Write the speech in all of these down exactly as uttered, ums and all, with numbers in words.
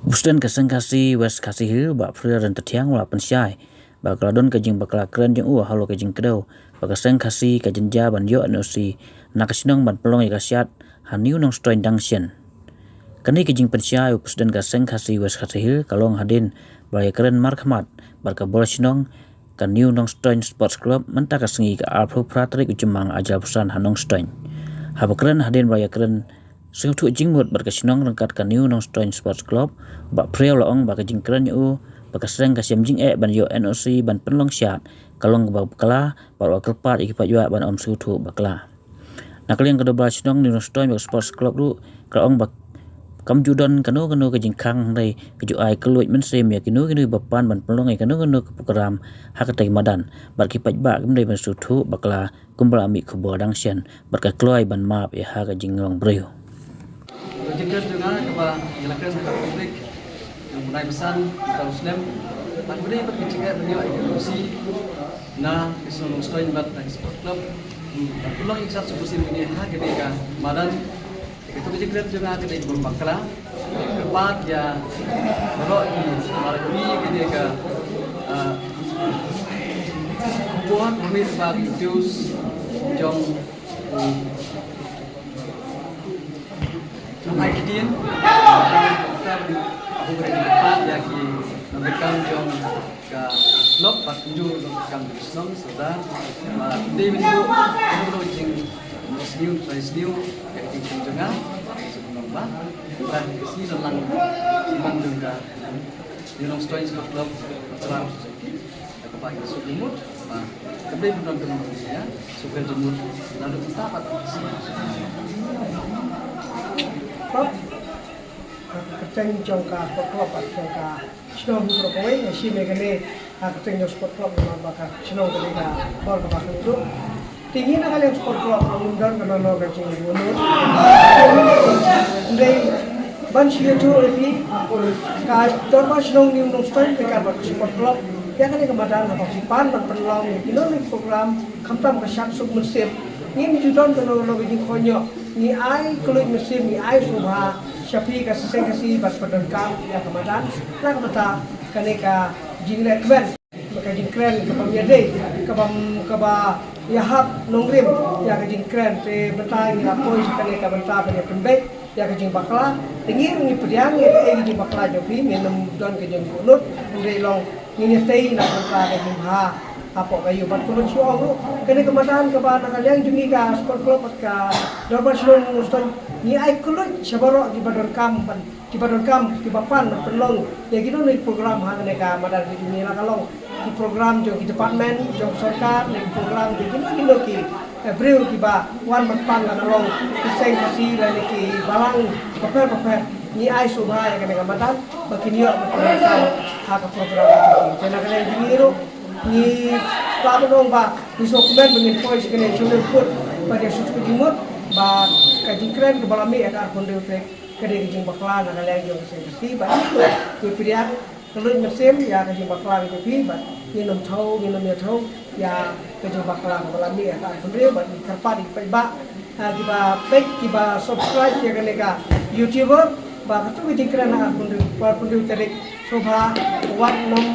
U President ka Seng Khasi West Khasi Hills, Bah Phriel Ryntathiang, u la pynshai ba ka la don ka jingbakla kren jong u halor ka jingkdew ba ka Seng Khasi ka jynjar ban ïoh N O C na ka shnong ban pynlong ïa ka shad ha New Nongstoiñ dang shen. Kane ka jingpynshai u President ka Seng Khasi West Khasi Hills ka long hadien ba la ïakren markhmat bad ka bor shnong ka New Nongstoiñ Sports Club mynta ka sngi, ka arphew phra tarik u Jymmang arhajar arphew san, ha Nongstoiñ. Haba kren hadien ba la ïakren sngewthuh jingmut bad ka shnong ryngkat ka New Nongstoiñ Sports Club, Bah Phriel u la ong ba ka jingkren jong u ba ka seng ka shem jingeh ban ïoh N O C ban pynlong shad ka long kaba bakla bad u la kyrpad ïa ki paidbah ban ym sngewthuh bakla. Na ka liang ka dorbar shnong New Nongstoiñ bad ka Sports Club ruh ka la ong ba kam ju don kano kano ka jingkhang, hynrei ka ju ai kylluid mynsiem ïa kino kino kiba pan ban pynlong ïa kano kano ka program ha katei ka madan bad ki paidbah kim dei ban sngewthuh bakla kumba la mih khubor dang shen bad ka kloi ban map ïa ha ka jinglong briew. Ka jingkren jong nga kaba ngi la kren ha ka public, jong u Nai Basan, u Tau Snem, bad u dei bad ka jingkren ban ïoh ïa ka N O C na ka shnong Nongstoiñ bad na ka Sport Club. Hmm, bad u long ïa ka suk mynsiem kane ha kane ka madan. Ïa kato ka jingkren jong nga ka dei kaba bakla. Kyrpad ïa baroh ki para kmie kane ka, ah, khubor, khubor ba ki juice jong, um, jong ai ktien. Kyrpad ïa ki nongkam jong ka club bad kumjuh nongkam jong ka shnong, sawdong ba dei mynta ka jing sniew trai sniew ka jing jong nga. Sniew nong ba ba ka sniew lang sniew jong ka New Nongstoiñ Sport Club Cultural Society. Ka ba ki suk jingmut ba ka dei bynta ka nong ya suk jingmut la dum ta ba. Club, ka kyrteng jong ka Sport Club bad jong ka shnong ruh kawei, nga shim ïa kane, ha ka kyrteng jong Sport Club namar ba ka shnong ka dei ka bor kaba kyrduh. Te ngi na ka liang Sport Club ruh ngim don kano kano ka jingmut. Hynrei ban shu ïathuh ïa phi, ka dorbar shnong New Nongstoiñ ryngkat bad ka Sport Club ïa kane ka madan haba ki pan ban pynlong ïa kino kino ki program khamtam ka shad suk mynsiem. Ngim ju don kano kano ka jingkhoñioh, ngi ai kylluid mynsiem, ngi ai sngewbha sha phi ka Seng Khasi bad ba donkam ïa ka madan na ka bynta kane ka jingleh kmen, ka jingkren kaba ïadei, kaba, kaba ïahap nongrim ïa ka jingkren. Te mynta ngi la poi sha kane ka bynta ban ïa pynbeit ïa ka jingbakla. Te ngi ruh ngi pdiang ïa kaei ka jingbakla jong phi, ngin ym don ka jingkuhnut, hynrei long ngin ïatei na ka bynta ka jingbha hapoh ka ïew. Bad kumba shu ong ruh, kane ka madan kaba na ka liang jong ngi ka Sport Club bad ka dorbar shnong Nongstoiñ, ngi ai kylluid sha baroh kiba donkam ban, kiba donkam, kiba pan ban pynlong ïa kino kino ki program ha kane ka madan ka jong ngi, la ka long ki program jong ki department jong sorkar ne ki program jong kino kino ki, eh, briew kiba wan ban pan, la ka long ki Seng Khasi lane ki balang bapher bapher. Ngi ai sngewbha ïa kane ka madan ba kin ïoh ban pynlong ha ka program ka jong ngi. Te na ka liang jong ngi ruh ngi kwah ban ong ba ngi sngewkmen ba ngin poi sha kane sha kane ka pud ba dei shu ka jingmut ba ka jingkren kaba la mih ha ka arphew hynriew tarik ka dei ka jingbakla na ka liang jong ka Seng Khasi. Bad ngi pdiang kylluid mynsiem ïa ka jingbakla ka jong phi, bad ngin ym thew, ngin ym ïa thew ïa ka jingbakla kaba la mih ha ka arphew hynriew. Bad ngi kyrpad ïa ki paidbah, ha, kiba peit, kiba subscribe ïa kane ka YouTuber, ba kato ka jingkren ha ka arphew hynriew, arphew hynriew tarik, sngewbha wat nym,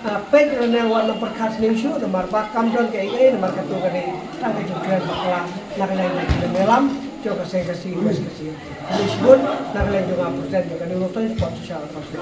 ah, peit lane wat nym pyrkhat sniew shuh namar ba kam don kaei kaei, namar kato ka dei tang ka jingkren bakla na ka liang jong ka jingïalam jong ka Seng Khasi West Khasi. Khublei shibun na ka liang jong nga, President jong ka New Nongstoiñ Sport Social Council.